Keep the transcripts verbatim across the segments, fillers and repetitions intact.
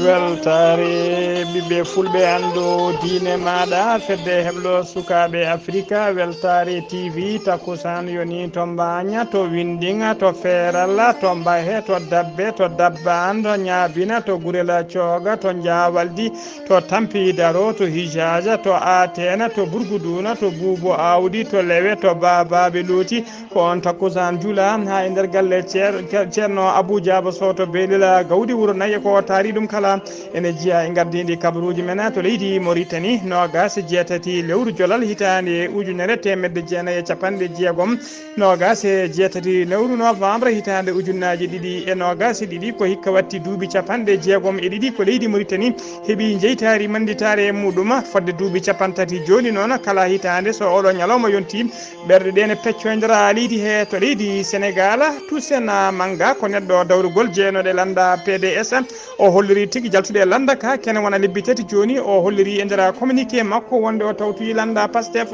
Weltaare ɓiɓɓe fulɓe, anndu diine maaɗa, fedde heblo sukaaɓe Afrika, Weltaare T V, takkusaan yoni to Mbaaña, to Winndinga, to Feerala, to Mbahe, to Dabbe, to Dabbaan, to Ñaabina, to Gurela Cooga, to Njaawaldi, to Tampi Daro, to Hijaaja, to Ateena, to Burguduuna, to Buubo Aawdi, to Lewe, to Baabaaɓe Looti, ko on takkusaan jula haa e nder galle Ceer-, Ceerno Abuu Jaaba Sow to Beelila Gawdi Wuro Nayi. Ko taari ɗum kala ene jeyaa e ngardiindi kabaruuji men to leydi Moritani, noogaas e jeetati lewru jolal hitaande ujunere teemedde jeenayi e capanɗe jeegom, noogaas e jeetati lewru novembre hitaande ujunnaaji ɗiɗi e noogaas e ɗiɗi, ko hikka watti duuɓi capanɗe jeegom e ɗiɗi ko leydi Moritani heɓi jeytaari mannditaare e muɗum fodde duuɓi capanɗe tati jooni. Noon kala hitaande so oɗo ñalawma yonti, ɓerɗe ɗe ne peccoyndira leydi he to leydi Senegal. Tusen Manga ko neɗɗo dawrugol jeynoɗo e lannda P D S. O holliri tigi jaltude e lannda ka kene wona lebbi tati jooni. O holliri e nder communiqué makko wonde o tawtoyi lannda Pastef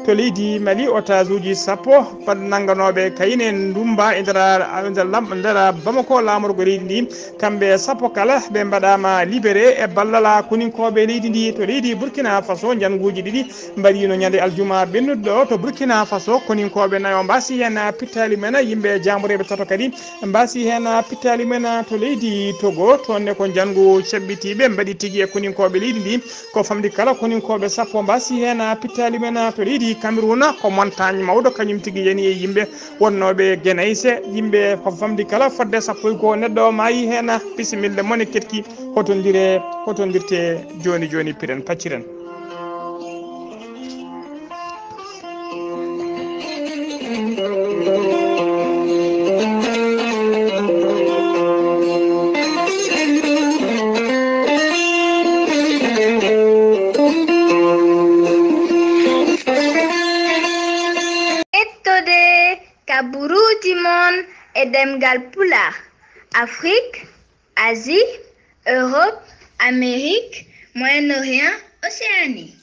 to leydi Mali, otazuuji sappo pat nannganooɓe kayne ndumba e nder, e nder lam-, nder Bamako laamorgo leydi ndi. Kamɓe sappo kala ɓe mbaɗaama libéré e ballal koninkooɓe leydi ndi. To leydi Burkina Faso, njannguuji ɗiɗi mbaɗiino ñande aljuma ɓennuɗo to Burkina Faso. Koninkooɓe nayo mbaasi heen pittaali men, yimɓe jaambureeɓe tato kadi mbaasi heen pittaali men to leydi Togo. Toon ne ko njanngu ceɓɓitiiɓe mbaɗi tigi e koninkooɓe leydi ndi. Ko famɗi kala koninkooɓe sappo mbaasi heen pittaali men to leydi Cameroun. Ko montagne mawɗo kañum tigi yani e yimɓe wonnooɓe Genayse. Yimɓe ko famɗi kala fodde sappo e goo neɗɗo maayi heen. Bisimilla mon e keɗki, hotondire, hotondirte jooni jooni, piren pacciren. Ƴettude kabaruuji mon e ɗemngal Pulaar, Afrik, Asie, Europe, Amérique, Moyen-Orient, Océanie.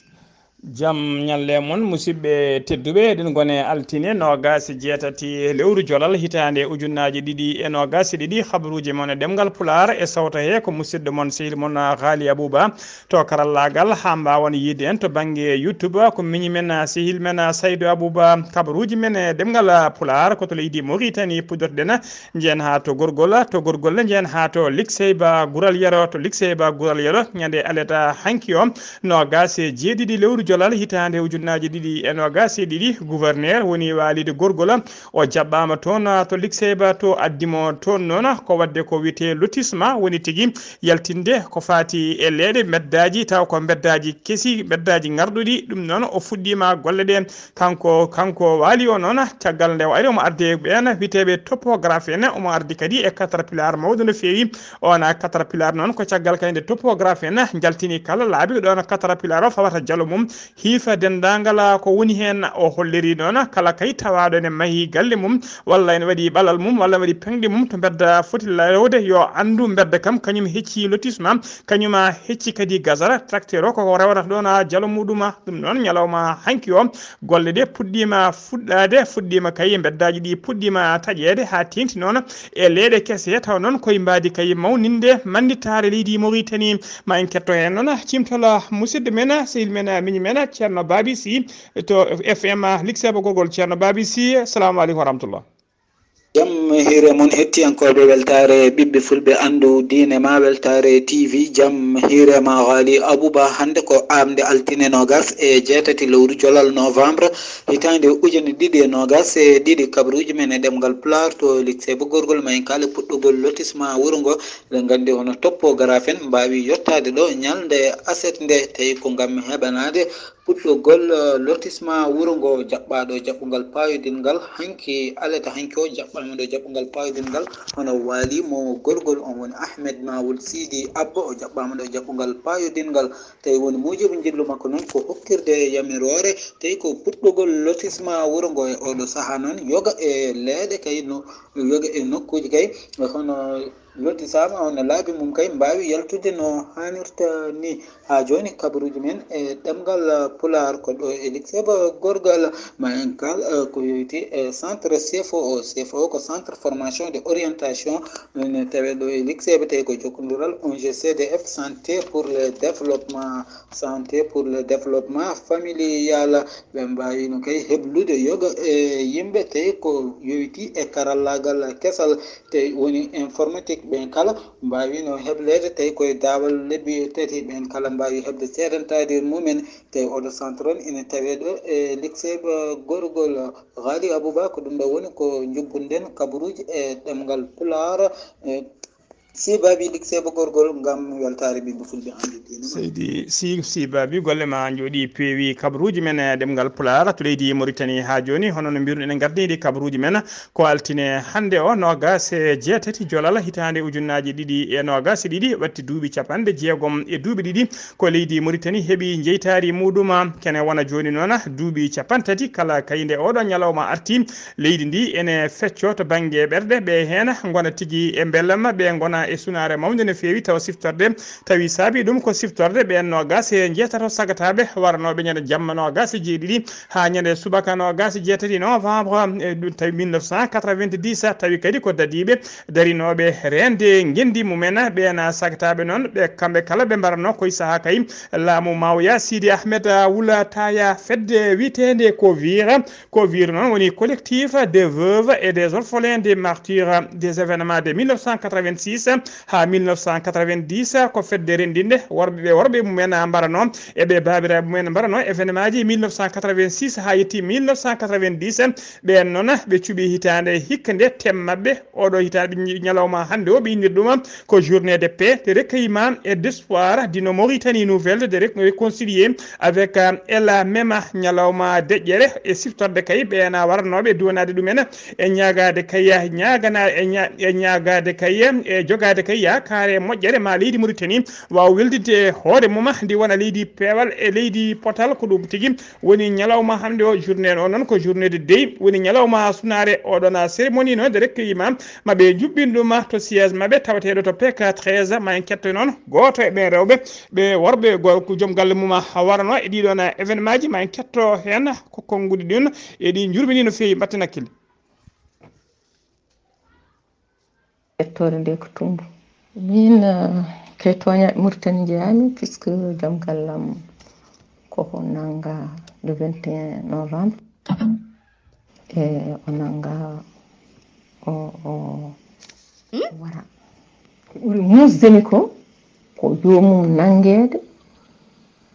Jam ñalle mon, musidɓe tedduɓe, eɗen ngone altine noogaas e jeetati lewru jolal hitaande ujunnaaji ɗiɗi e noogaas e ɗiɗi. Habaruuji mon e ɗemngal Pulaar e sawto he ko musidɗo mon, sehil mon, Haali Abuuba. To karallaagal, haa mbaawan yiide en to bannge YouTube, ko miñi men, sehil men, Saydu Abuuba. Habaruuji men e ɗemngal Pulaar ko to leydi Moritani puɗɗorɗen. Njehen haa to Gorgol, to Gorgol ne njehen haa to Likseyba Gural Yero, to Likseyba Gural Yero, ñande aleta hanki o, noogaas e jeeɗiɗi lewru jolal hitaande ujunnaaji ɗiɗi e noogaas e ɗiɗi, gouverneur woni waalide Gorgol, o jaɓɓaama toon to Likseyba, to addi mo toon noon ko waɗde ko wiyetee lotissement, woni tigi yaltinde ko faati e leeɗe, mbeddaaji, taw ko mbeddaaji kesi, mbeddaaji ŋarɗuɗi. Ɗum noon o fuɗɗiima golle ɗe. Kanko, kanko waali o noon, caggal nde o ari, omo ardi e ɓeen witeeɓe topographe en, omo ardi kadi e caterpillar mawɗo no feewi. Oon caterpillar noon ko caggal kadi nde topographe en njaltini kala laabi ɗo no caterpillar o fawata jalo mum, hiifa denndaangal ko woni heen. O holliri noon kala kay tawaaɗo ene mahi galle mum, walla ene waɗi ɓalal mum, walla waɗi peŋɗe mum to mbedda foti lawde, yo anndu mbedda kam kañum hecci lotissement, kañum hecci kadi gazara, tracteur o koko rewata ɗoon jalo muɗum. Ɗum noon ñalawma hanki o, golle ɗe puɗɗiima fuɗɗaade, fuɗɗiima kay, mbeddaaji ɗi puɗɗiima taƴeede haa teeŋti noon e leeɗe kese, taw noon koye mbaadi kay mawninde mannditaare leydi Moritani. Ma en ketto heen noon ciimtol musidɗo men, sehil men, miñi men, Ceerno Baabi Sy to F M Likseyba Gorgol. Ceerno Baabi Sy, assalamu aleykum wa rahmatullah. Jam hiire mon, hettiyankooɓe Weltaare Ɓiɓɓe Fulɓe, Anndu Diine Ma, Weltaare T V. Jam hiire ma, Haali Abuba. Hannde ko aamnde altine noogaas e jeetati lewru jolal novembre, hitaande ujine ɗiɗi e noogaas e ɗiɗi. Kabaruuji men e ɗemngal Pulaar to Likseyba Gorgol, ma en kaale puɗɗugol lotissement wuro ngo. Eɗen nganndi hono topographe en mbaawi yottaade ɗo ñalnde aset nde, tawi ko ngam heɓanaade puɗɗugol, eh, lotissement wuro ngo, jaɓɓaaɗo jaɓɓungal paayodingal hanki, alata hanki o jaɓɓaama ɗo jaɓɓungal paayodingal, hono waali mo Gorgol, on woni Ahmed Mawul Sidi Abba, o jaɓɓaama ɗo jaɓɓungal paayodingal. Tawi woni muujibu njillu makko noon ko hokkirde yamiroore, tawi ko puɗɗugol lotissement wuro ngo e oɗo sahaa noon, yoga e leeɗe kay no, yoga e nokkuuji kay, hono Lottisaama on laabi mum kay mbaawi yaltude no haanirta ni. Haa jooni kabaruuji men e ɗemngal Pulaar ko ɗo e Likseeba Gorgol ma en kaal, eh, ko yoyti e centre C F O. C F O ko centre formation de orientation, ene tawee ɗo e Likseeba tawi ko jokkondiral O N G C D F, Santé pour le développement, Santé pour le développement familial. Ɓe mbaawino kay heblude yoga e yimɓe tawi ko yoyti e karallaagal kesal tawi woni informatique. Ɓen kala mbaawino hebleede tawi koye daawal lebbi tati. Ɓen kala mbaawi heɓde seedantaadir mumen tawi oɗo centre on ene tawee ɗo e Likseeba Gorgol. Ghali Abouba, ko ɗum ɗo woni ko njubbuɗen kabaruuji e ɗemngal Pulaar, e Sibaabi Likseeba Gorgol ngam weltaare ɓiɓɓe Fulɓe anndude ɗum. Seydi Si, Sibaabi, golle ma njooɗi peewi. Kabaruuji men e ɗemngal Pulaar to leydi Mauritanie haa jooni, hono no mbiruɗen, en ngardiiɗi kabaruuji men ko altine hannde o, noogaas e jeetati Jolal, hitaande ujunnaaji ɗiɗi e noogaas e ɗiɗi, watti duuɓi capanɗe jeegom e duuɓi ɗiɗi ko leydi Mauritanie heɓi jeytaari muɗum. Kene wona jooni noon duuɓi capanɗe tati kala kayde oɗo ñalawma arti. Leydi ndi ene fecco to bannge ɓerɗe, ɓe heen ngona tigi e mbelamma, ɓe ngona e sunaare mawnde no feewi, tawa siftorde tawi saabi ɗum ko siftorde ɓeen noogaas e njeetato sagataaɓe waranooɓe ñande jamma noogaas e jeeɗiɗi haa ñande subaka noogaas e jeetati novembre, e ɗum tawi mille neuf cent quatre-vingt-dix, tawi kadi ko dadiiɓe darinooɓe reende ngenndi mumen. Ɓeen sagataaɓe noon, ɓe kamɓe kala ɓe mbaranoo koye sahaa kay laamu Maawya Sidi Ahmed Wula Taya, fedde wiyeteende ko wira Ko wiyri noon woni collectif des veuves et des orphelins des martyrs des événements de mille neuf cent quatre-vingt-six haa mille neuf cent quatre-vingt-dix, ko fedde renndinde worɓe ɓe worɓe mumen mbaranoo e ɓe baabiraaɓe mumen mbaranoo événement ji mille neuf cent quatre-vingt-six haa yetti mille neuf cent quatre-vingt-dix. Ɓeen noon ɓe cuɓi hitaande hikka nde thème maɓɓe oɗo hitaande ɓe ñalawma hannde o ɓe innir ɗum ko journée de paix, de recueillement et d'espoir d'une Mauritanie nouvelle, de réconcilier avec, euh, Ela Mema, ñalawma deƴƴere e siftorde kay ɓeena waranooɓe duwanaade ɗumen e ñaagaade kay, ñaagana-, e ña-, e ñaagaade kay, e jogaade kay yaakaare moƴƴere ma leydi Mauritanie waawa weldinde hoore mum, ndi wona leydi peewal e leydi potal. Ko ɗum tigi woni ñalawma hannde o, journée o noon ko journée de deuil, woni ñalawma sunaare oɗon cérémonie noon de recueillement maɓe njuɓɓin ɗum to siège maɓɓe tawateeɗo to P K treize. Ma en ketto noon gooto e ɓeen rewɓe, ɓe worɓe, gorko, joom galle mum a warano e ɗiɗon événement ji. Ma en ketto heen ko konnguɗi ɗin e ɗi njurmini no feewi. Mbatten hakkille. Ƴettoore nde ko tummbu. Min, eh, kay tooñaaɓe Mauritanie njeyami, puisque joom gallam koko nannga le vingt et un novembre. E o nannga o, o wara. Ko ɓuri muusde mi ko, ko joomum nanngeede,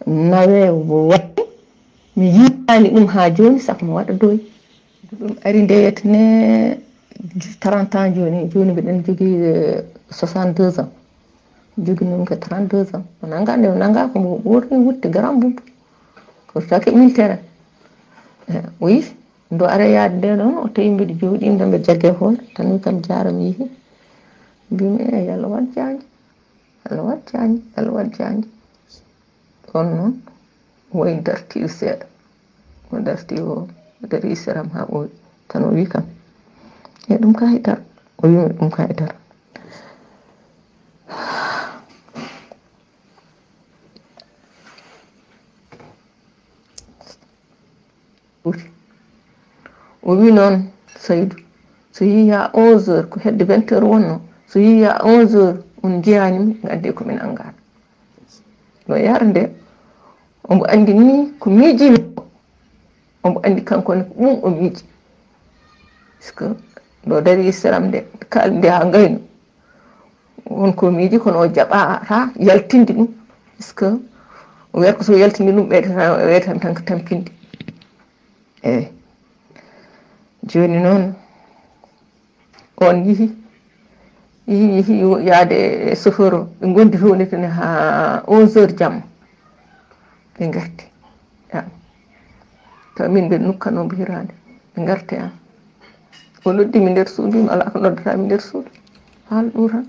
nawee, waɗe. Mi yiyaani ɗum haa jooni, sabu mi waɗa doy. Ɗum ari ndeyet ne trente ans jooni, jooni mbiɗen jogii, eh, soixante-deux ans. Joginoomi ko trente-deux ans. O nanngaa nde o nanngaa ko mbo ɓoorni wutte grand boubou. Ko sake militaire. Eh, o yi'i, ndo ara yaade nde ɗon, o tawi mbiɗo jooɗii, nde mbiɗo jagge hoore, tan wi kam jaara mi yi'i. Mbimi, "Eh, yo Allah waɗ jaange, yo Allah waɗ jaange, yo Allah waɗ jaange." Ɗon noon, o wayi dartii seeɗa. O dartii o, o darii seram haa ɓooyi. Tan o wi kam, "E ɗum ka hitar?" O wi ɗum ka hitar. O wi noon, "Saydu, so yii haa onze heures, ko hedde vingt heures wonno, so yii haa onze heures, on njiyaani mi, ngaddee ko min anngaata." No yahra nde, omo anndi ni ko miijimi ko, omo anndi kanko ne ko ɗum o miiji. Parce que ɗo darii seram nde, kaaldi nde haa ngayno. Won ko miiji, kono o jaɓataa yaltinde ɗum. Parce que o wiyata ko so yaltinde ɗum, ɓeydata, ɓeydata tan ko tampinde. Eey. Jooni noon, on yihi, yihi, yihi yaade e chauffeur o. Ɓe ngondi toon ne haa onze heures jamma. Ɓe ngarti. Ya. Taw min mbiɗa nukkanoo mbo hiraande. Ɓe ngarti am. O noddi mi nder suudu, mi alaa ko noddata mi nder suudu. Haal ɗum tan.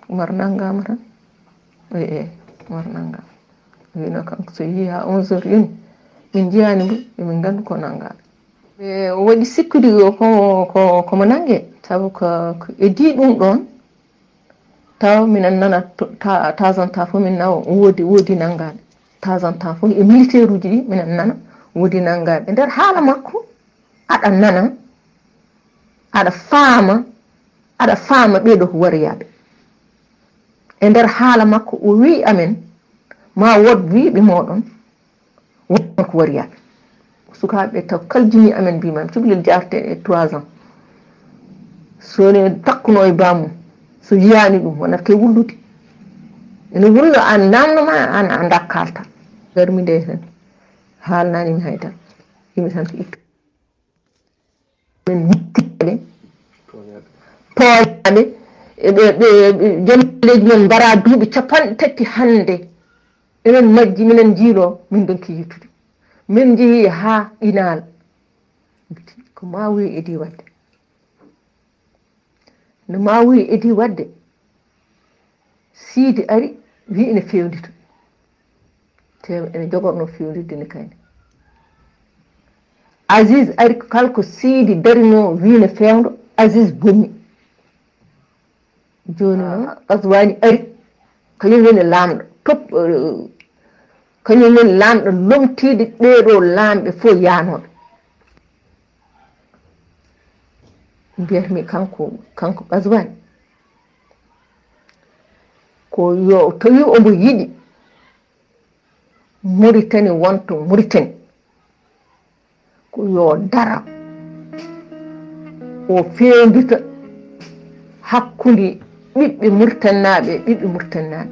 Umar nanngaama tan. Eey, eey, Umar nanngaama. O wiino kanko so yii haa onze heures yoni, min njiyaani mbo, emin nganndi ko nanngaa. E o waɗi sikkude o ko, ko, ko mo nanngee, sabu ko, ko e dii ɗum ɗoon, Taw minen nana to- ta- temps en temps fof min nawa woodi woodi nanngaɓe. Temps en temps fof e militaire uji ɗi minen nana woodi nanngaɓe. E nder haala makko aɗa nana, aɗa faama, aɗa faama ɓeeɗo ko wariyaɓe. E nder haala makko o wii amen ma wood wiiɓe mooɗon won ko wariyaɓe. Sukaaɓe taw kaljini amen mbima cukalel jaarte e trois ans so ne takkuno e bamum so yiyani ɗum wonata ke wullude ene wullo an namno ma an a dakkalta garmi nde hen haalnanimi haydara yimɓe tan ko ittu min mittiɓe tooñaɓe ɓe joom leydi men mbara duuɓi capanɗe tati hannde enen majji minen jiilo min donki yettude min jeeyi ha qinal ko mawuye edi wadde no mawuye edi wadde siidi ari wi ene fewndita te ene jogorno fewndirde ne kayne asis ari kala ko siidi darino wi ne fewndo asis bonni joni noon qaswani ari kañum woni laamɗo top kañum woni laamɗo lomtiiɗo ɓeeɗo laamɓe fof yaanooɓe mbiyatmi kanko kanko qaswani ko yo tawi omo yiɗi muritani wonto muritani ko yo dara o feewndita hakkunde ɓiɓɓe murtannaaɓe e ɓiɓɓe murtannaaɓe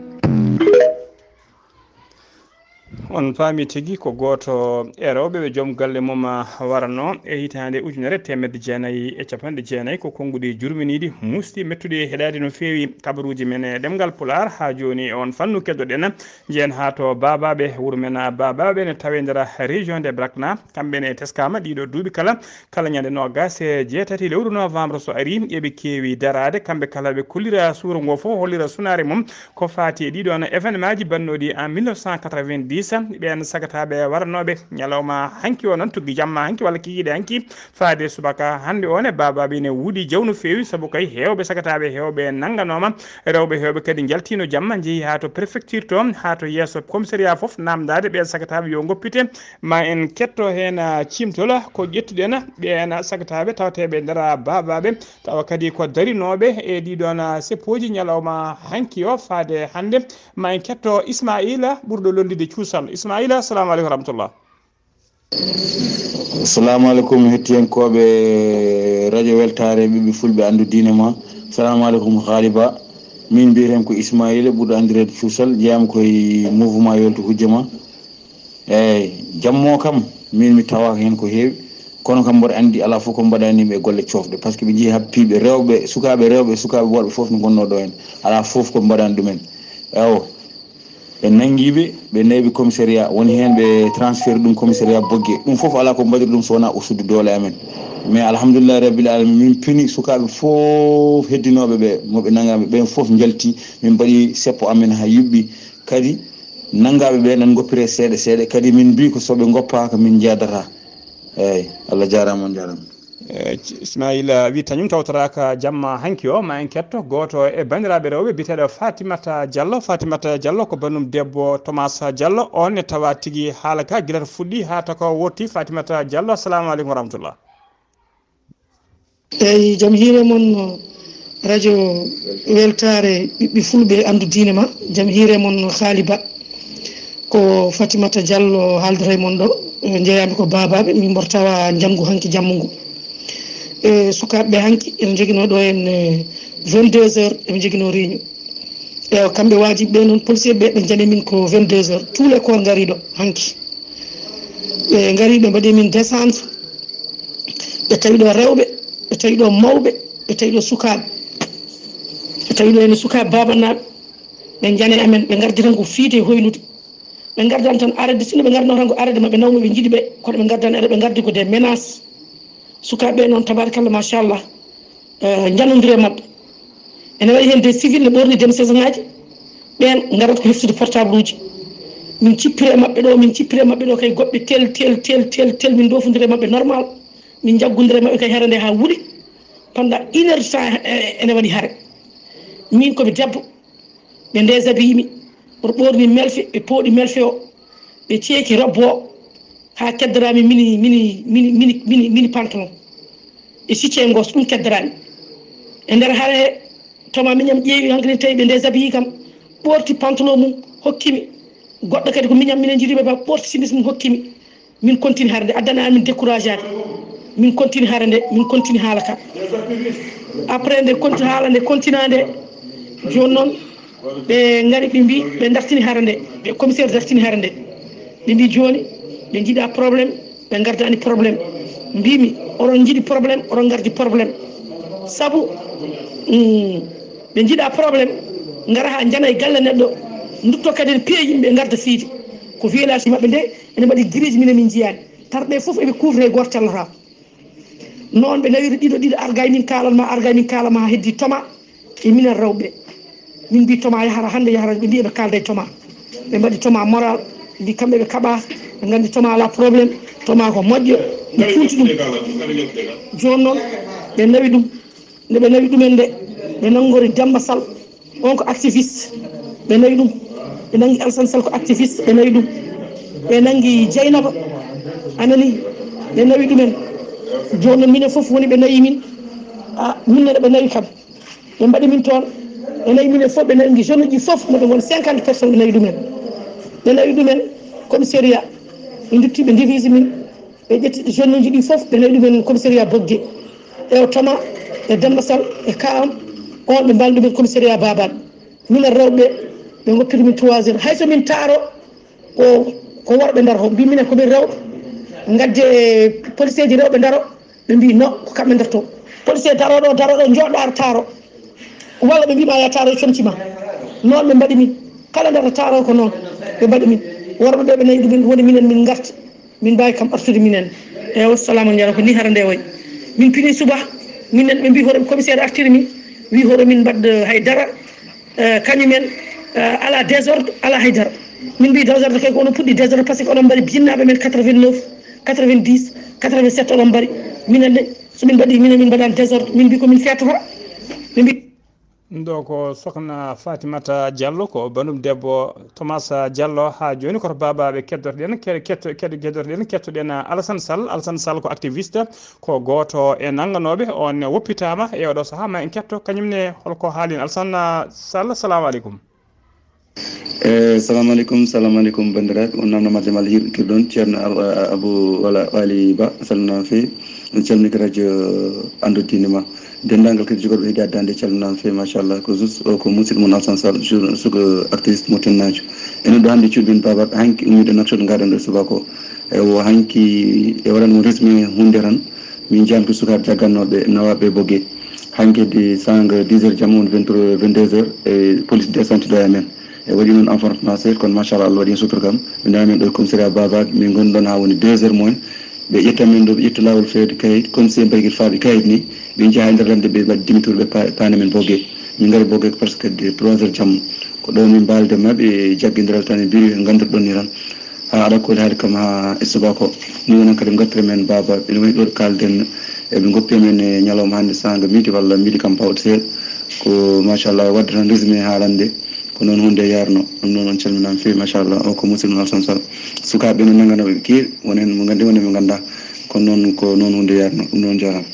on paami tigi ko gooto e rewɓe ɓe joom galle mum warano e hitaande ujunere teemedde jeenayi e capanɗe jeenayi ko konnguɗi jurminiiɗi musɗi mettuɗi e heɗaade no feewi kabaruuji men e ɗemngal pulaar haa jooni e on fannu keddoɗen Njehen haa to Baabaaɓe, wuro men Baabaaɓe ne tawee nder région de Brakna. Kamɓe ne teskaama ɗiiɗoo duuɓi kala, kala ñande noogaas e jeetati lewru novembre so arii, eɓe keewi daraade. Kamɓe kala ɓe kollira suura ngoo fof, hollira sunaare mum ko faati e ɗiiɗoon événement ji bannooɗi en mille neuf cent quatre-vingt-dix. Ɓeen sagataaɓe waranooɓe ñalawma hanki o noon, tuggi jamma hanki walla kikiiɗe hanki, faade subaka hannde o ne, Baabaaɓe ne wuɗi jaw no feewi, sabu kay heewɓe sagataaɓe heewɓe nannganooma. Rewɓe heewɓe kadi njaltiino jamma, njehi haa to préfecture to, haa to yeeso commissariat fof, naamndaade ɓeen sagataaɓe yo ngoppite. Ma en ketto heen ciimtol ko ƴettuɗen ɓeen sagataaɓe tawteeɓe e nder Baabaaɓe, tawa kadi ko darinooɓe e ɗii ɗoon seppooji ñalawma hanki o faade hannde. Ma en ketto Ismaila ɓurɗo lollude cuusal. Ismaila, assalamu aleykum wa rahmatullah. Assalamu aleykum hettiyankooɓe radio weltaare ɓiɓɓe fulɓe anndu diine ma. Assalamu aleykum haali ba min mbiyeten ko ismaila ɓurɗo anndireede cuusal jeeyama koye mouvement yolto hujja ma. Eyyi jammo kam min mi tawaaka heen ko heewi, kono kam mboɗo anndi alaa fof ko mbaɗanimi e golle coofɗe par ce que ɓe njehi happiiɓe rewɓe sukaaɓe rewɓe e sukaaɓe worɓe fof no ngonnoo ɗo heen, alaa fof ko mbaɗani ɗumen. Ewo. Ɓe nanngi ɓe, ɓe nawi ɓe commissariat, woni heen ɓe transfert ɗum commissariat Bogge. Ɗum fof alaa ko mbaɗiri ɗum so wonaa usdude doole amen. Mais alhamdulillahi rabbil alamin min pini sukaaɓe fof heddinooɓe ɓe mo ɓe nanngaɓe ɓeen fof njalti, min mbaɗi seppo amen haa yuɓɓi. Kadi nanngaɓe ɓe nan ngoppire seeɗa seeɗa kadi min mbi ko soɓe ngoppaaka min njeedata. Eyyi Allah jaaraama on njaaraama. Ismaila wi tañum tawtoraka jamma hanki o ma en ketto goto e bandiraɓe rewɓe biteɗo Fatimata Diallo. Fatimata Diallo ko banum debbo Thomas Diallo, on ne tawa tigi haala ka gilata fuɗɗi ha taka worti. Fatimata Diallo, assalamu aleykum wa rahmatullah. Eyyi, jam hiire mon radio weltare ɓiɓɓe fulɓe andu diine ma. Jam hiire mon Haali Ba. Ko Fatimata Diallo haaldata e mon ɗo. Jeeyami ko Babaɓe, min mboɗo tawa Njanngu hanki jamma ngu. E sukaaɓe ɓe hanki ene joginoo ɗo en vingt-deux heures, eɓe joginoo réunion. Ewa, kamɓe wajiɓe ɓe noon, policier ɓe, ɓe jani min ko vingt-deux heures, tous les corps ngari ɗo hanki. Ɓe ngari ɓe mbaɗi min descendre. Ɓe tawi ɗo rewɓe, ɓe tawi ɗo mawɓe, ɓe tawi ɗo sukaaɓe. Ɓe tawi ɗo ene sukaaɓe babanaaɓe. Ɓe njani amen, ɓe ngardi tan ko fiide e hoynude. Ɓe ngardani tan arade, sinno ɓe ngardino tan ko arade maɓɓe nawma ɓe njiɗi ɓe, kono ɓe ngardani arade, ɓe ngardi ko des menaces. Sukaaɓe noon, tabarakalla, machallah, eh, njanodiri e maɓɓe. Ene waɗi heen des civil ne ɓorni demsesaŋaaji, ɓeen ngarata ko heftude portable uji. Min cippiri e maɓɓe ɗo, min cippiri e maɓɓe ɗo kay goɗɓe tel, tel, tel, tel, tel, min ndofondiri e maɓɓe normal. Min njaggodiri e maɓɓe kay hare nde haa wuɗi. Pendant une heure de temps, eh, ene waɗi hare. Min ko mi debbo, Ɓe déshabillé mi, oto ɓorni melfe, ɓe pooɗi melfe o, ɓe ceeki robbo o, haa keddoraami mini, mini, mini, mini, mini, mini pantalon. E sicce ngos, ɗum keddoraami. E nder hare he, toma miñam ƴeewi, hankadi tawi ɓe déshabillé kam, ɓorti pantalon mum, hokki mi. Goɗɗo kadi ko miñam, minen njiɗi ɓe ba, ɓorti simis mum, hokki mi. Min continue hare nde, addana min découragé ade. Min continue hare nde, min continue haala ka. Après nde continue haala nde, continue nde, jooni noon, ɓe ngari, ɓe mbi, ɓe dartini hare nde, ɓe commissaire dartini hare nde. Ɓe mbi, jooni, ɓe njiɗa problème, ɓe ngardani problème. Mbimi, oɗon njiɗi problème, oɗon ngardi problème. Sabu, mm, ɓe njiɗa problème, ngara haa njana e galle neɗɗo, ndutto kadi en piya yimɓe, ngarda fiide. Ko village maɓɓe nde, ene mbaɗi grille, minen min njiyaani. Tar ɓe fof eɓe kuufra e gooto callata. Noon ɓe nawiri ɗiɗo, ɗiɗo arga e min kaalan ma, arga e min kaalan ma, haa heddi toma e minen rewɓe. Min mbi toma yahara hannde, yahara, ɓe mbi eɓe kaalda e toma. Ɓe mbaɗi toma moral, mbi kamɓe ɓe kaɓa, ɓe nganndi toma alaa problème, toma ko moƴƴo, ɓe kuulti ɗum. Jooni noon, ɓe nawi ɗum. Nde ɓe nawi ɗumen nde, ɓe nanngori Demba Sall, on ko activiste. Ɓe nawi ɗum. Ɓe nanngi Alassane Sall, ko activiste, ɓe nawi ɗum. Ɓe nanngi Dieynaba, a nani, ɓe nawi ɗumen. Jooni noon, minen fof woni ɓe nawi min. A, min ne ɓe nawi kam. Ɓe mbaɗi min toon. Ɓe nawi minen fof, ɓe nanngi jeune uji fof, moɓe ngon cinquante personnes, ɓe nawi ɗumen. Ɓe nawi ɗumen commissariat. Ɓe ndutti, ɓe divise min. Ɓe ƴetti jeune uji ɗi fof, ɓe nawi ɗumen commissariat Bogge. E o toma, e Demba Sall, e ka am, on ɓe mbaali ɗumen commissariat Babal. Minen rewɓe, ɓe ngoppiri min trois heures. Hay so min taaro, ko, ko worɓe ndaroo. Mbi minen ko min rewɓe, ngadde policier ji rewɓe ndaroo. Ɓe mbi non, ko kamɓe ndartoo. Policier darooɗo, darooɗo, jooɗɗo ara taaro. Walla ɓe mbi ma ya taaro comci ma. Noon ɓe mbaɗi min. Kala ndarta taaro ko noon ɓe mbaɗi min. Worɓe ɓe, ɓe nawi ɗumen, woni minen min ngarti. Min mbaawi kam artude minen. Eewa, salaamu aleykum, ko ni hara nde wayi. Min pini suba, minen ɓe mbi hoto commissaire artiri min, wi hoto min mbaɗ, eh, hay dara, eh, kañum en, eh, ala désordre, ala hay dara. Min mbi désordre kay ko onon puɗɗi désordre, parce que onon mbaɗi jinnaaɓe men quatre-vingt-neuf, quatre-vingt-dix, quatre-vingt-sept onon mbaɗi. Minen de, so min mbaɗi, minen min mbaɗaani désordre, min mbi ko min feetata. Min mbi Ɗo ko Sokhna Fatimata Diallo, ko banndum debbo Thomas Diallo. Haa jooni koto baabaaɓe keddorɗen, ke-, ketto-, ked-, keddorɗen, kettoɗen Alassane Sall. Alassane Sall ko activiste, ko gooto e nannganooɓe. On woppitaama e oɗo sahaa, ma en ketto kañum ne holko haalin. Alassane Sall, salamu aleykum. Eh, salamu aleykum, salamu aleykum, banndiraaɓe. On namno majjam Allah hirɗirɗon, Ceerno Al-, Abou, walla Ali Ba, salminaama feewi. En calminii ko radio Anndo Diine Ma. Denndaangal kadi jogorɓe heɗi addaande, calminaama feewi, machallah. Ko juste o ko musidɗo mon Alassane Sall, jour-, suka activiste mo Tennaajo. Enen ɗo hannde cuuɗi men Babaɓe, hanki ummiɗo Nouakchott, ngarɗen ɗo subaka o. E o hanki e waɗan mo résumé huunde tan. Min jam ko sukaaɓe jaggannooɓe nawaaɓe Bogge. Hanki heddi sanga dix heures jamma, woni vingt-trois, vingt-deux heures, e police descente ɗo e men. E waɗi noon affrontement seeɗa, kono machallah, Allah waɗi heen sutura kam. Ɓe nawi men ɗo e commissariat Babaɓe, min ngoni ɗoon haa woni deux heures moins. Ɓe ƴetta men ɗo, ɓe ƴetta laawol feewde kayit, comme si mbayi kadi faaɓe kayit ni. Ɓe njaha e nder ladde, ɓe mbaɗi demi-tour, ɓe pa-, paani men Bogge. Min ngari Bogge presque hedde trois heures jamma. Ko ɗo min mbaalde maɓɓe, jaggindiral tan e biri, nganndirɗon ni tan. Haa aɗa kooli haali kam haa e subaka o. Ni woni kadi ngartiri men Baba, ina wayi ɗo ɗo kaalden, eɓe ngoppi men e ñalawma hannde saanga midi walla midi kam pawɗo seeɗa. Ko machallah, waɗde tan résumé haalande, ko noon huunde yarno. Ɗum noon on calminaama feewi, machallah. O ko musidɗo Alassane Sall. Sukaaɓe no nannganooɓe ɓe keewi, won heen mo nganndi, won heen mo nganndaa. Kono noon ko noon huunde yarno. Ɗum noon jaaraama.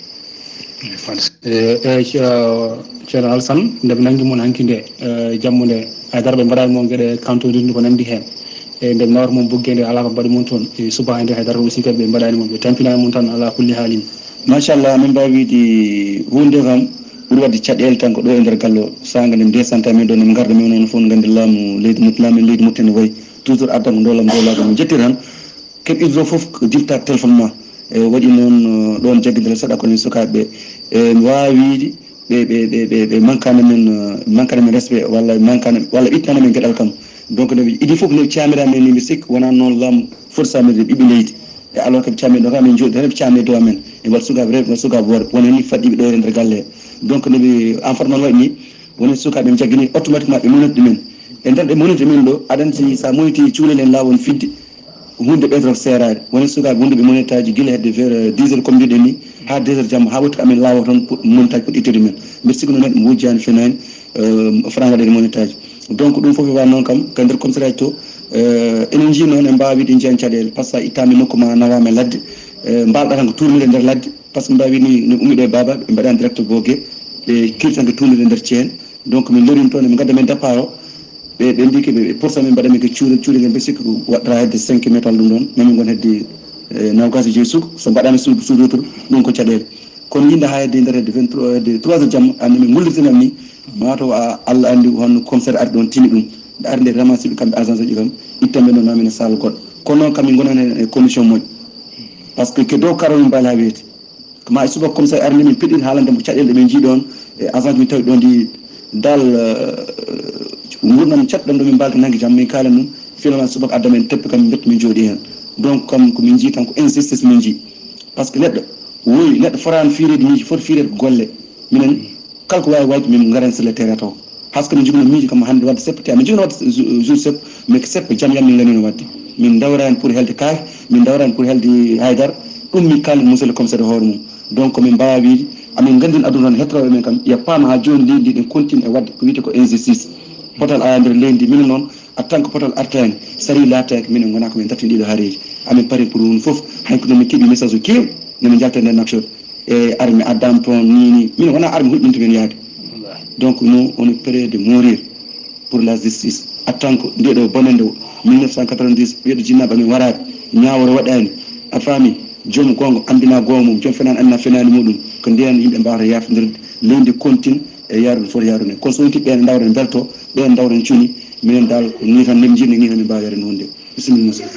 E, e, ce-, Ceerno Alassane, nde ɓe nanngi mon hanki nde, e, jamma nde, haydara ɓe mbaɗaani mon geɗe kantodirde ko nanndi heen. E, nde ɓe nawata mon Bogge nde, alaa ko mbaɗi mon toon. E, subaka nde haydara aussi kadi ɓe mbaɗaani mon, ɓe tampinaani mon tan alaa kulli haalin. Machallah, min mbaawi wiide huunde kam ɓuri waɗde caɗeele tan ko ɗo e nder galle o. Saanga nde descente men ɗo, nde ngarda men noon fof, nganndi laamu leydi Mauritanie, laamu leydi Mauritanie wayi toujours addan ko ndoolam, ndoolam, min njettii tan. Keɓirɗo fof ko jiltaade téléphone ma. E, waɗi noon, eh, ɗoon jaggindiral seeɗa, kono sukaaɓe ɓe, e, mi waawaa wiyde ɓe, ɓe, ɓe, ɓe, ɓe mankana men, eh, mankana men respect, walla mankana, walla ittana men geɗal kam. Donc, ne, idii fof ne caamira men ni, mi sikki wonaa noon laamu foti saamirde ɓiɓɓe leydi. E alors que ɓe caamii ɗo kam, min njooɗi tan ɓe caamii dow amen. E mbaɗa sukaaɓe rewɓe, mbaɗa sukaaɓe worɓe. Wona ni faɗɗiiɓe ɗo e nder galle he. Donc, no ɓe, en fait, noon waɗi ni, woni sukaaɓe ɓe jaggini automatiquement ɓe moniti ɗumen. E nder ɗe moniti men ɗo, aɗa anndi si sa moniti cuulel en laawol fidde, huunde ɓeydoto seeraade. Woni sukaaɓe wonduɓe monitaaji gila hedde vers, euh, dix heures comme mbiɗen ni, haa deux heures jamma, haa watti amen laawo toon pour monitaaji pour ittude men. Mbiɗa sikki no neɗɗo mo wujjaani fenaani, euh, faranga ɗen monitaaji. Donc ɗum fof e wa noon kam ka nder commissariat to, eh, enen njii noon en mbaawi wiide njiyan caɗeele, par ce que a ittaama e nokku ma, nawaama e ladde, eh, mbaalɗa tan ko tuurnirde e nder ladde, par ce que mbaawi ni no ummiɗo e baaba, ɓe mbaɗa direct boge, ɓe kirtan ko tuurnirde e nder ceen. Donc min lorima toon, emin ngadda men départ o, ɓe, ɓe mbi ke ɓe, ɓe poursa min mbaɗa min ko cuure, cuure nde mbe sikki ko waɗata hedde cinq métal ɗum ɗoon, mamin ngon hedde, eh, nawgas e joyi suka, so mbaɗama suudu, suudu woturu, ɗum ko caɗeele. Kono yimɓe haa hedde nder hedde vingt-trois, hedde trois heures jamma, anndi min ngullirtinan ni, mataw a, Allah anndi honno commissaire ari ɗoon tini ɗum. Nde ari nde ramassé ɓe kamɓe agence uji kam, ittan ɓe noon mamin e salle goɗɗo. Kono noon kam min ngonani e commission moƴƴo. Par ce que ke dow karo min mbaali haa weeti. Ko ma e subaka commissaire ari nde min peɗɗin haalande mo caɗeele ɗe min njii ɗoon, e agence min tawi ɗoon ndi dal, eh, nguurndam caɗɗam ɗo min mbaalta nannge jam, min kaala ɗum, finalement subaka adda men teppe kam min mbetti min jooɗi heen. Donc kam ko min njii tan ko injustice min njii. Par ce que neɗɗo woyi, neɗɗo fotaani fiireede miijo, foti fiireede ko golle. Minen kala ko waawi waɗde min ngaran sur le terrain taw. Haske min njogino miijo kam hannde waɗde seppo, te amin njogino waɗde jour, jour seppo, mais ko seppo jam yam min nganino waɗde. Min ndawrani pour helde kaake, min ndawrani pour helde haydara. Ɗum min kalni monsieur le commissaire hoore mum. Donc min mbaawa wiide, amin nganndin aduna tan hettotooɓe men kam, ya paama haa jooni leydi ndi ɗen continue e waɗde ko wiyetee ko injustice. Potal ala nder leydi ndi, minen noon, en tant que potal artaani, sari laataaki, minen ngona ko min dartini ɗiɗo haareeji. Amin pari pour ɗum fof, hay ko min keɓi message o keew, no min njalta nder naction. E armi addama toon ni, ni. Minen wona armi huɗɗinta min yaade. Donc nous, on est prêt de mourir pour la justice. En tant que nde ɗo bonande o, mille neuf cent quatre-vingt-dix, wiyeɗo jinnaaɓe amin waraɓe, ñaawore waɗaani. A faami, joom goonga anndina goonga mum, joom fenaani anndina fenaani muɗum. Ko ndeen yimɓe mbaawata yaafondirde, leydi continue e yaarude foti yaarude. Kono so wonti ɓeen ndawren mbelto, ɓeen ndawren cuni, minen dal ko nii tan min njirni, nii tan min mbaawi yarude huunde. Bisimilla, monsieur.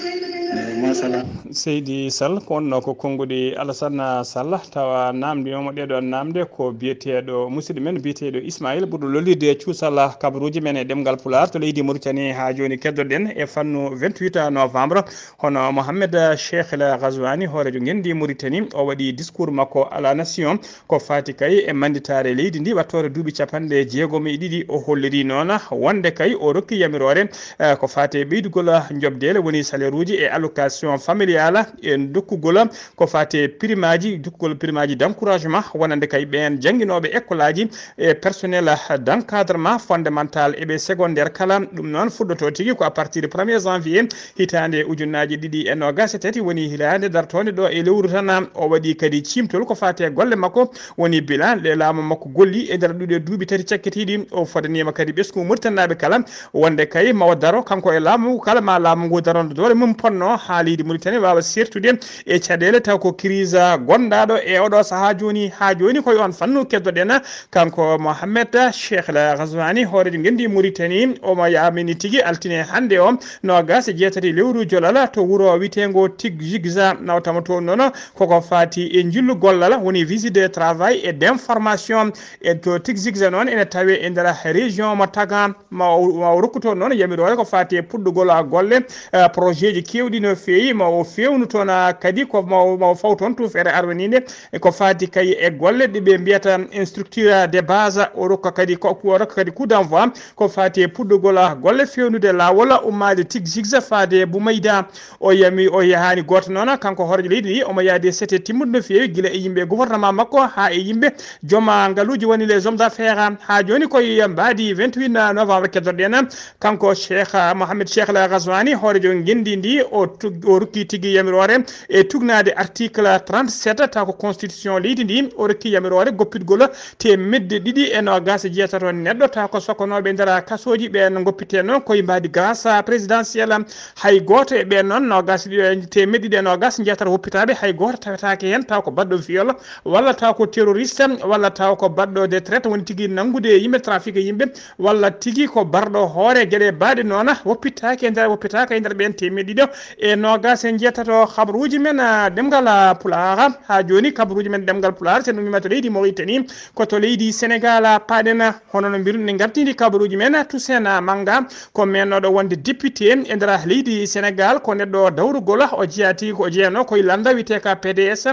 Machallah. Seydi Sall, ko wonno ko konnguɗi Alassane Sall, tawa naamndiima mo ɗeeɗoo naamnde ko biyeteeɗo musidɗo men biyeteeɗo Ismaïl, ɓurɗo lollirde e cuusal kabaruuji men e ɗemngal Pulaar to leydi Mauritanie. Haa jooni keddoɗen e fannu vingt-huit novembre, hono Mohamed Cheikh El Ghazouani, hooreejo ngenndi Mauritanie, o waɗi discours makko à la nation ko faati kay e mannditaare leydi ndi, wattoore duuɓi capanɗe jeegom e ɗiɗi. O holliri noon wonde kay o rokki yamiroore, eh, ko faati e ɓeydugol njoɓdeele, woni salaire uji e allocation familiale, e dokkugol ko faati e primaaji, dokkugol primaaji d'encouragement wonande kay ɓeen jannginooɓe école aji e personnel d'encadrement fondamental e ɓe secondaire kala. Ɗum noon fuɗɗoto tigi ko à partir de premier janvier hitaande ujunnaaji ɗiɗi e noogaas e tati, woni hitaande dartoonde ɗo e lewru tan. O waɗi kadi ciimtol ko faati e golle makko, woni bilan ɗe laamu makko golli e nder ɗuɗe duuɓi tati cakkitiiɗi. O fodaniima kadi ɓesngu Mauritanie naaɓe kala wonde kay ma o daro kanko e laamu ngu kala, ma laamu ngu darondo doole mum ponno haa leydi Mauritanie waawa seertude e caɗeele, taw ko crise gonndaɗo e oɗo sahaa jooni. Haa jooni koye on fannu keddoɗen kanko Mohamed Cheikh El Ghazouani, hooreejo ngenndi Mauritanie. Omo yamini tigi altine hannde o, noogaas e jeetati lewru jolal, to wuro wiyeteengo Tigzigza, nawtama toon noon koko faati e njillu gollal, woni visite de travail et d'information. E to Tigzigza noon ene tawe e nder région mo Tagan. Ma o, ma o rokku toon noon yamiroore ko faati e puɗɗugol golle, eh, projet ji keewɗi no feewi, ma o feewnu toon, ah, kadi ko ma o, ma o faw toon tuufeere arwaniinde, e ko faati kay e golle ɗe ɓe mbiyata structure de base. O rokka kadi ko, o rokka kadi coup d'envoi ko faati e puɗɗugol golle feewnude laawol ummaade Tigzigza faade Boumeida. O yami, o yahaani gooto noon, kanko hooreejo leydi ndi, omo yaadi e sete timmude no feewi, gila e yimɓe gouvernement makko haa e yimɓe joom ngaluuji woni les hommes d'affaires. Haa jooni koye mbaadi vingt-huit novembre keddoɗen, kanko Cheikh Mohamed Cheikh El Ghazouani, hooreejo ngenndi ndi, o tug-, o rokki tigi yamiroore e tugnaade article trente-sept, taw ko constitution leydi ndi, o rokki yamiroore goppitgol teemedde ɗiɗi e noogaas e jeetato neɗɗo, taw ko sokkonooɓe e nder kasooji ɓeen goppitee noon koye mbaadi grâce présidentielle. Hay gooto e ɓeen noon noogaas e ɗiɗo, teemedde ɗiɗi e noogaas e jeetato woppitaaɓe, hay gooto tawetaake heen, taw ko baɗɗo viol, walla taw ko terroriste, walla taw ko baɗɗo de traite, woni tigi nanngude e yimɓe, trafic e yimɓe, walla tigi ko barɗo hoore geɗe baaɗe noon, woppitaaki e nder, woppitaaka e nder ɓeen teemedde ɗiɗo e noogaas e njeetato. Habaruuji men, ah, ɗemngal, ah, Pulaar. Haa jooni kabaruuji men ɗemngal Pulaar, so en ummima to leydi Mauritanie, ko to leydi Sénégal, ah, paaɗen, ah, hono no mbiruɗen ngartindi kabaruuji men, ah, Toussaint, ah, Manga, ko mennooɗo wonde député e nder leydi Sénégal, ko neɗɗo dawrugol, o jeyaa tigi ko o jeyanoo koye lannda wiyetee ka P D S.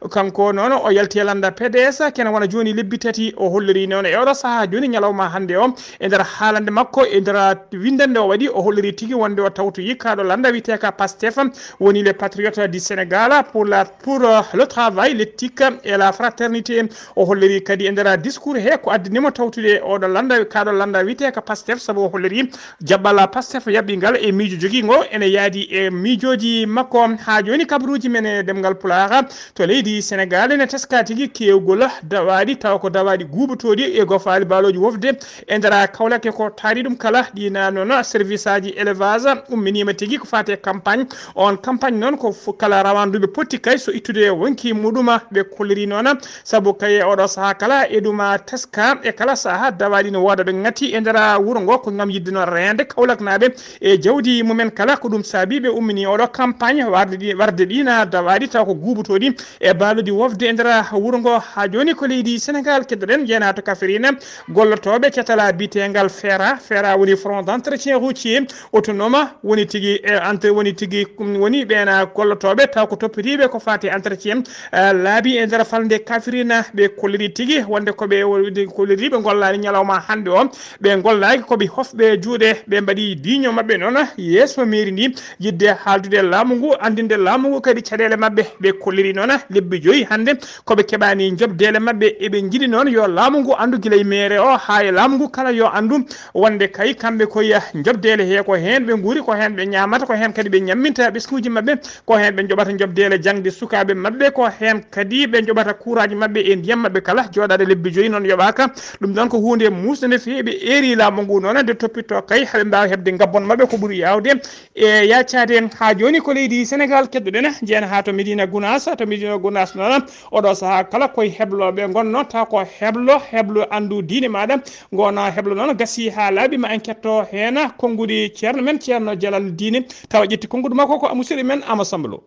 Kanko noon o yalti e lannda P D S, kene wona jooni lebbi tati. O holliri noon e oɗo sahaa jooni ñalawma hannde o, e nder haalande makko, e nder winndannde o waɗi, o holliri tigi wonde o tawtoyi kaaɗo lannda wiyetee ka Pastef. Stephen woni les patriotes du Sénégal pour la, pour, euh, le travail, l'éthique et la fraternité. O holliri kadi e nder discours he ko addani mo tawtude oɗo lannda, kaɗo lannda wiyetee ko Pastef, sabu o holliri jaɓɓal Pastef yaɓɓingal e miijo jogii ngo ene yaadi e miijooji makko. Haa jooni kabaruuji men e ɗemngal Pulaar to leydi Senegaal ene teska tigi keewgol dawaaɗi, tawa ko dawaaɗi guuɓotooɗi e gofaali baalooji wofde e nder Kaolack. E ko taari ɗum kala, ɗiina noon service aji élevage umminiima tigi ko faati e campagne. On campagne noon ko fu-, kala rawanduɓe potti kay so ittude wonki muɗuma, ɓe kolliri noon, sabu kay oɗo sahaa kala e ɗuma teska e kala sahaa dawaaɗi no wooda ɓe ŋatti e nder wuro ngo ko ngam yiɗde noon reende Kaolack naaɓe e jawdi mumen kala. Ko ɗum saabi ɓe ummini oɗo campagne warde ɗi, warde ɗiina dawaaɗi taw ko guuɓotooɗi e baalooji wofde e nder wuro ngo. Haa jooni ko leydi Senegaal keddoɗen, njeena to Kafrine, gollotooɓe ketala biyetengal FERA. FERA woni Front d'entretien routier autonome, woni tigi, e, entre, woni tigi, um, woni ɓeena gollotooɓe taw ko toppitiiɓe ko faati entretien, eh, laabi e nder falnde Kafrine. Ɓe kolliri tigi wonde ko ɓe woni kolliri, ɓe ngollaani ñalawma hannde o, ɓe ngollaaki, ko ɓe hofɓe juuɗe, ɓe mbaɗi diiño maɓɓe noon yeeso mairie ndi, yiɗde haaldude laamu ngu, anndinde laamu ngu kadi caɗeele maɓɓe. Ɓe kolliri noon lebbi joyi hannde ko ɓe keɓaani njoɓdeele maɓɓe. Eɓe njiɗi noon yo laamu ngu anndu gila e maire o haa e laamu ngu kala yo anndu wonde kay kamɓe koye njoɓdeele he ko heen ɓe nguuri, ko heen ɓe ñaamata, ko heen kadi ɓe ñamminta ɓesnguuji maɓɓe, ko heen ɓe njoɓata njoɓdeele jaŋde sukaaɓe maɓɓe, ko heen kadi ɓe njoɓata kuuraaji maɓɓe e ndiyam maɓɓe kala. Jooɗaade lebbi joyi noon yoɓaaka. Ɗum ɗoon ko huunde muusde no feewi. Ɓe eeri laamu ngu noon nde toppitto kay, haɓe mbaawa heɓde ngabbon maɓɓe ko ɓuri yaawde e yaacaade. Haa jooni ko leydi Senegaal keddoɗen, njeyen haa to Medina Gounass. To Medina Gounass noon, oɗo sahaa kala koye heblooɓe ngonno, taw ko heblo, heblo anndu diine maaɗa, ngona heblo noon gasi haa laaɓi, ma en ketto heen konnguɗi ceerno men, Ceerno Jalal Diine, tawa ƴetti konnguɗi makko ko musidɗo men Ama Samba Lo.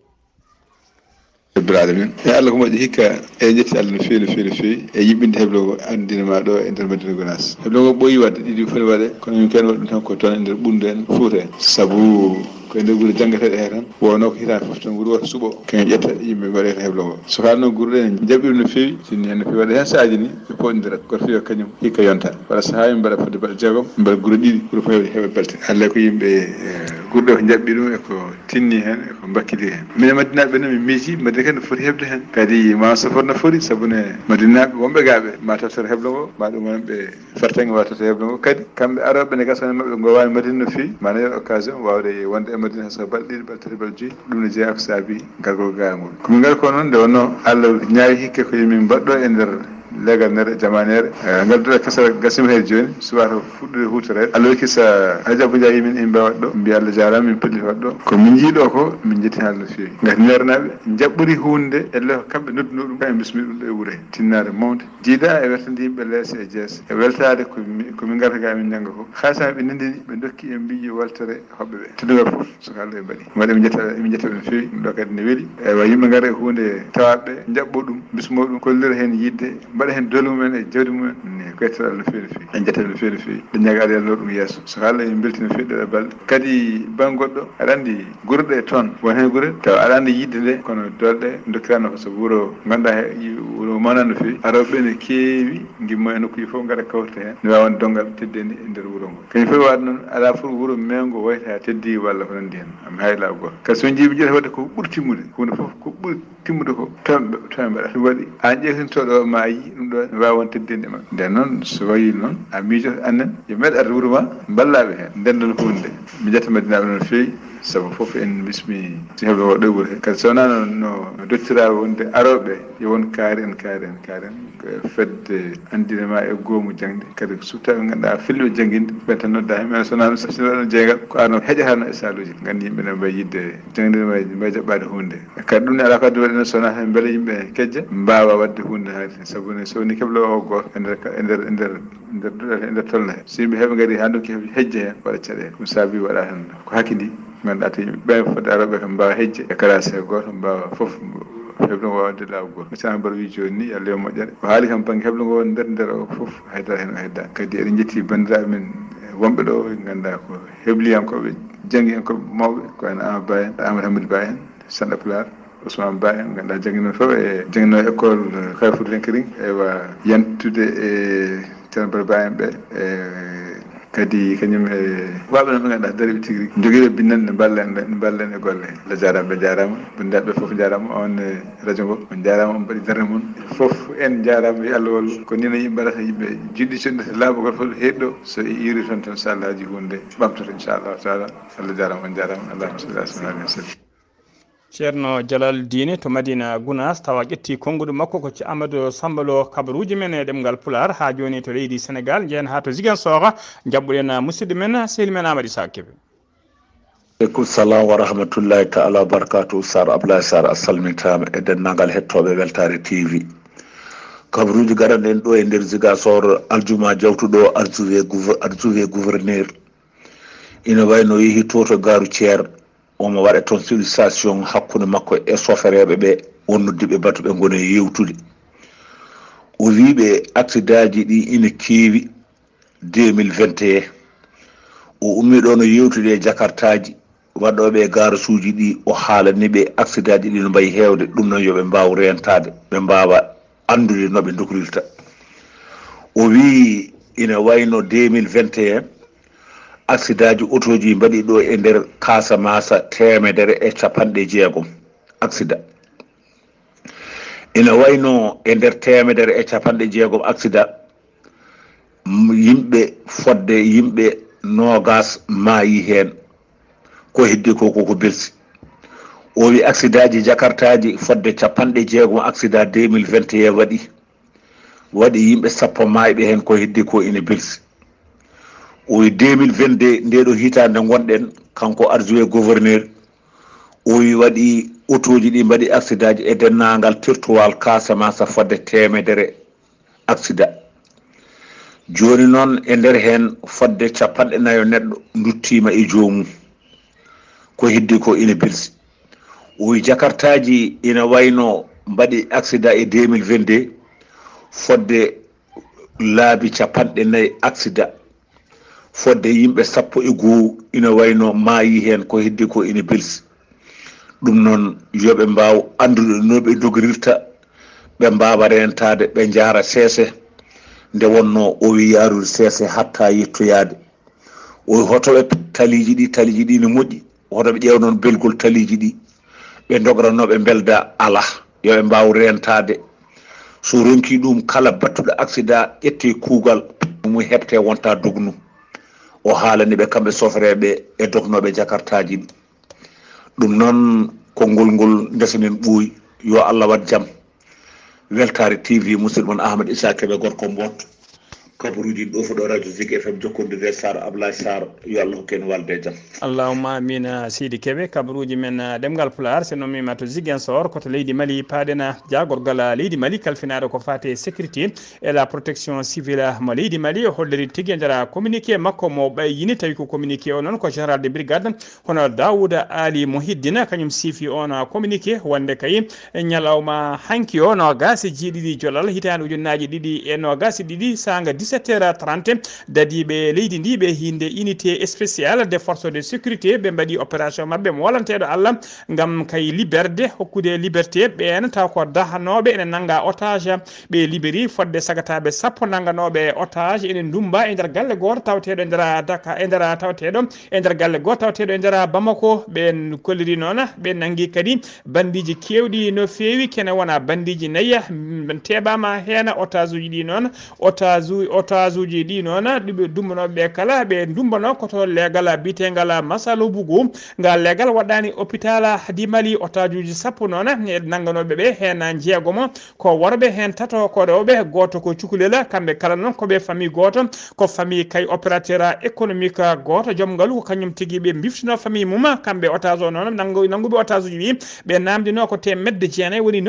Ibrahima, e Allah ko moƴƴi hikka, e jetti Allah no feewi, no feewi, no feewi, e yiɓɓinde heblo ngo anndina ma ɗo e nder Madina Gounass. Heblo ngo ɓooyi waɗde, ɗiɗi foti waɗe, kono min ken waɗi ɗum tan ko toon e nder ɓunndu en, Fuuta en. Sabu ko e nder gure janngeteeɗe he tan, wonno ko hitaande fof tan wuro woto suɓo, kañum ƴetta yimɓe mbaɗa heblo ngo. So haalno gure ɗe jaɓɓiɗum no feewi, sinni heen no feewi waɗde heen saaji ni, ɓe pooɗndirat, goto fof yo kañum hikka yonta. Wala sahaa min mbaɗa fodde balɗe jeegom, min mbaɗa gure ɗiɗi, pour fewde heɓa balɗe. Allah ko yimɓe, eh, gure ɗe ko jaɓɓi ɗum e ko tinni heen, e ko mbakkili heen. Minen Madinaaɓe ɓe noon, min miiji Madina kadi no foti heɓde heen. Kadi ma safar no foti, sabu ne Madinaaɓe wonɓe gaaɓe, ma tawtoro heblo ngo, ma ɗum wonɓe fartaŋŋe wata to heblo ngo. Kadi kamɓe arooɓe ne gasa maɓɓe ngo waawi Madina no feewi, mana yo occasion waawde wonde e Madina hay so balɗe ɗiɗi, balɗe tati, balɗe joyi. Ɗum ne jeyaa ko saabi gargol gaa ngol. Ko min ngari ko noon, nde wonno Allah ñaawi hikke ko yomin mbaɗɗo e nder leegal nere, jamaneere. Eh, ngal duɗa kasara gasima he jooni, subaka fuɗɗude hutoreede. Allah hokki sa Alhaji Abou Ndiaye min en mbawa ɗo, mbi Allah jaaraama, min pelli waɗɗo. Ko min njiiɗo ko, min jetti haalde no feewi. Ngati neernaaɓe njaɓɓori hunde, elle ko kamɓe nodduno ɗum, kamɓe bismi ɗum ɗo e wure. Tinnaare mawnde. Jiida e wertande yimɓe lees e jees. E weltaade ko mi, ko min ngarta ga min njannga fof. Haalisa ɓe ndenndini, ɓe ndokki en mbiiji weltere hoɓɓe ɓe. Teddungal fof, so ko Allah e mbaɗi. Mbaɗi, min njetta, min njetta ɓe no feewi. Ɗum ɗo kadi ne weli. Ewa, yimɓe ngara e huunde tawaɓe, njaɓɓo ɗum, bismo ɗum, kollira heen yiɗde, mbaɗa heen doole mumen e jawdi mumen. Ni, ko yettere Allah no feewi, no feewi. En njetta no feewi, no feewi. Ɗe ñaaga Allah yalno ɗum yeeso. So ko Allah en mbelti no feewi ɗo e balɗe. Kadi bannge goɗɗo, aɗa anndi gure ɗe toon, won heen gure, tawa aɗa anndi yiɗde nde, kono doole ɗe ndokkiraano ko sabu wuro, ngannduɗaa he, wuro mawnaa no feewi. Arooɓe ɓe ne keewi, ngimmo e nokkuuji fof ngara kawrita heen. Ne waawi wonde donngal teddeendi e nder wuro ngo. Kañum fof waɗa noon, alaa fof wuro meewngo wayta teddi walla ko nanndi heen. Am hay laaw gooto. Kadi so njiimi ƴeewta waɗde ko ɓuri timmude, huunde fof ko ɓuri timmude ko, toon ɓe, toon ɓe mbaɗata. Ɗum waɗi, aan ƴeewtintooɗo o, ma a yii ɗum ɗo, ne waawi won teddeendi e maɓɓe. Nden noon, so wayi noon, a miijoto annen, yo meeɗ arde wuro ma, mballaaɓe heen, ndenndon huunde. Mi jetta Madinaaɓe noon feewi, sabu fof en bismi si heblo o ɗo wuro heen. Kadi so wonaa no, no, no doctiraaɓe wonde arooɓe, yo won kaari en, kaari en, kaari en. Ko fedde anndinema e goomu jaŋde, kadi ko suɓtaaɓe ngannduɗaa felliɓe jannginde, ɓe tan noddaa heen. Mais so wonaa ɗum, so waɗano jeeyngal, ko arno heƴatano e saaluuji. Nganndi yimɓe ne mbayi yiɗde jaŋde, mbayi, mbayi jaɓɓaade huunde. Kadi ɗum ne alaa ko addi waɗi noon, so wonaa heen mbele yimɓe kejja, mbaawa waɗde huunde heen. Sabu ne, so woni heblo o gooto e nder, e nder, e nder, e nder duɗal, e nder tolno heen. So yimɓe heɓe ngari haa ndonki heɓ-, hejja heen, waɗa caɗeele. Ɗum saabi waɗa heen ko hakkidi. Ngannduɗaa to yimɓe ɓe fodde arooɓe kam mbaawa hejje e kalaas he gooto, mbaawa fof heblo ngo waawde laaw gooto. Misal mbaɗa wii jooni ni, Allah yo moƴƴere. O haali kam bannge heblo ngo nder, nder o fof, haydara heen o heddaani. Kadi eɗen njetti banndiraaɓe men wonɓe ɗo, ngannduɗaa ko hebliyankooɓe, janngiyankooɓe mawɓe, ko wayno Amadou Ba en, Amadou Hamidou Ba en, Sanda Pulaar, Ousmane Ba en, ngannduɗaa jannginoo fof e, jannginoo école Kayfou Lenkeling, ewa, yantude e Ceerno Bara Ba en ɓe, e Kadi kañum e waɓe noon ɓe ngannduɗaa dariɓe tigi rigi, jogiiɓe binnande, mballen ɓe, mballen e golle. Allah jaaraama, ɓe jaaraama, banndiraaɓe fof jaaraama, on e radio ngo, on jaaraama, on mbaɗi darnde mon. Fof en jaaraama, yo Allah wallu. Ko nii no yimɓe mbaɗata, yimɓe jiɗɗo codde laaɓugol fof heɗɗo, so iiri toon tan, so Allah haajii huunde ɓamtoto, inchallahu taala. Allah jaaraama, on jaaraama. Allahumma salli ala sayyidina Muhammad wa sallim. Ceerno Jalal Diine to Madina Gunaas, tawa ƴetti konnguɗi makko ko Amadou Samba Lo, kabaruuji men e ɗemngal Pulaar, haa jooni to leydi Senegaal, njehen haa to Ziguinchor, njaɓɓuɗen musidɗo men, sehil men Amadou Issa Kébé. Aleykum salam wa rahmatullahi taala wa barakatuh. Sar Ablaye Sar, a salmintaama e denndaangal hettooɓe Weltaare T V. Kabaruuji garanɗen ɗo e nder Ziguinchor, aljuma jawtuɗo, adjoint gouver-, adjoint gouverneur. Ina wayi no yehi to, to gaaru Thiers, omo waɗa toon sollicitation hakkunde makko e sofereeɓe ɓe, o noddi ɓe batu ɓe ngona e yewtude. O wii ɓe accidentaaji ɗi ina keewi deux mille vingt et un. O ummii ɗoon o yewtude e jakartaaji waɗooɓe e gaarasuuji ɗi, o haalani ɓe accidentaaji ɗi no mbayi heewde, ɗum noon yo ɓe mbaaw reentaade, ɓe mbaawa anndude no ɓe ndogirirta. O wii ina wayno deux mille vingt et un, accidentaaji otooji mbaɗi ɗo e nder Casamance teemedere e capanɗe jeegom accident. Ina wayno e nder teemedere e capanɗe jeegom accident, m-, yimɓe fodde yimɓe noogas maayi heen. Ko heddi ko, ko, ko belsi. O wi accidentaaji jakartaaji fodde capanɗe jeegom accident deux mille vingt et un waɗi. Waɗi yimɓe sappo maayɓe heen, ko heddi ko ina belsi. O wi deux mille vingt-deux, nde ɗo hitaande ngonɗen, kanko adjoint gouverneur, o wi waɗi otooji ɗi mbaɗi accidentaaji e denndaangal territoire Casamance fodde teemedere accident. Jooni noon e nder heen fodde capanɗe nayo neɗɗo nduttiima e joomum. Ko heddi ko ina belsi. O wi jakartaaji ina wayno mbaɗi accident e deux mille vingt-deux fodde laabi capanɗe nayi accident. Fodde yimɓe sappo e goo ina wayno maayi heen, ko heddi ko ina belsi. Ɗum noon yo ɓe mbaaw anndude no ɓe ndogirirta, ɓe mbaawa reentaade, ɓe njaara seese. Nde wonnoo o wi yaarude seese hatta yettoyaade. O wi hoto ɓe taliiji ɗi, taliiji ɗi no moƴƴi. Hoto ɓe ƴeew noon belgol taliiji ɗi. Ɓe ndogra no ɓe mbelda alaa. Yo ɓe mbaaw reentaade. So ronki ɗum, kala battuɗo accident ƴette kuugal mum heɓte wonta dognu. O haalani ɓe kamɓe sofereeɓe e dognooɓe jakartaaji ɗi. Ɗum noon konngol ngol ndesenen ɓooyi. Yo Allah waɗ jam. Weltaare T V, musidɗo mon Ahmed Issa Kébé, gorko Mboot. Kabaruuji ɗo fof ɗo radio Zik F M jokkondirde Sar Ablaye Sar. Yo Allah hokku en walde e jam. Allahumma amin, ah, seydi Kébé. Kabaruuji men, ah, ɗemngal Pulaar, so nommiima to Ziguinchor, ko to leydi Mali, paaɗen, ah, jaagorgal, ah, leydi Mali, kalfinaaɗo ko faati e sécurité et la protection civile, ah, mo leydi Mali, o holliri tigi e nder, ah, communiqué makko mo ɓayyini, tawi ko communiqué o noon ko général de brigade, hono Daouda Ali Muhiddina, kañum siifi oon, ah, communiqué wonde kay ñalawma hanki o, noogaas e jeeɗiɗi jolal hitaande ujunnaaji ɗiɗi e noogaas e ɗiɗi, saanga dix-sept heures trente, dadiiɓe leydi ndi ɓe hinnde unité spéciale de force de sécurité, ɓe mbaɗi opération maɓɓe mo walanteeɗo Allah ngam kay liberde, hokkude liberté ɓeen taw ko dahanooɓe ene nannga otage. Ɓe liberi fodde sagataaɓe sappo nannganooɓe otage ene ndummba e nder galle gooto tawateeɗo e nder Daka-, e nder tawateeɗo e nder galle gooto tawateeɗo e nder Bamako. Ɓe kolliri noon, ɓe nanngi kadi bandiiji keewɗi no feewi, kene wona bandiiji nayi, mm, teɓaama heen otage uji ɗi noon. Otage, otage uji ɗi noon, ɗiɓe dumbanooɓe ɓe kala, ɓe ndumbano ko to leegal biyeteegal Masalu Bugu. Ngal leegal waɗɗaani hôpital di Mali. Otage uji sappo noon, e nannganooɓe ɓe heen jeegomo ko worɓe, heen tato ko rewɓe, gooto ko cukalel. Kamɓe kala noon ko ɓe famille gooto, ko famille kay opérateur économique gooto. Joom ngalu ko kañum tigi ɓe mbiftinoo famille mum. Kamɓe otage o noon, nanngu-, nannguɓe otage uji ɗi, ɓe naamndinoo ko teemedde jeenayi woni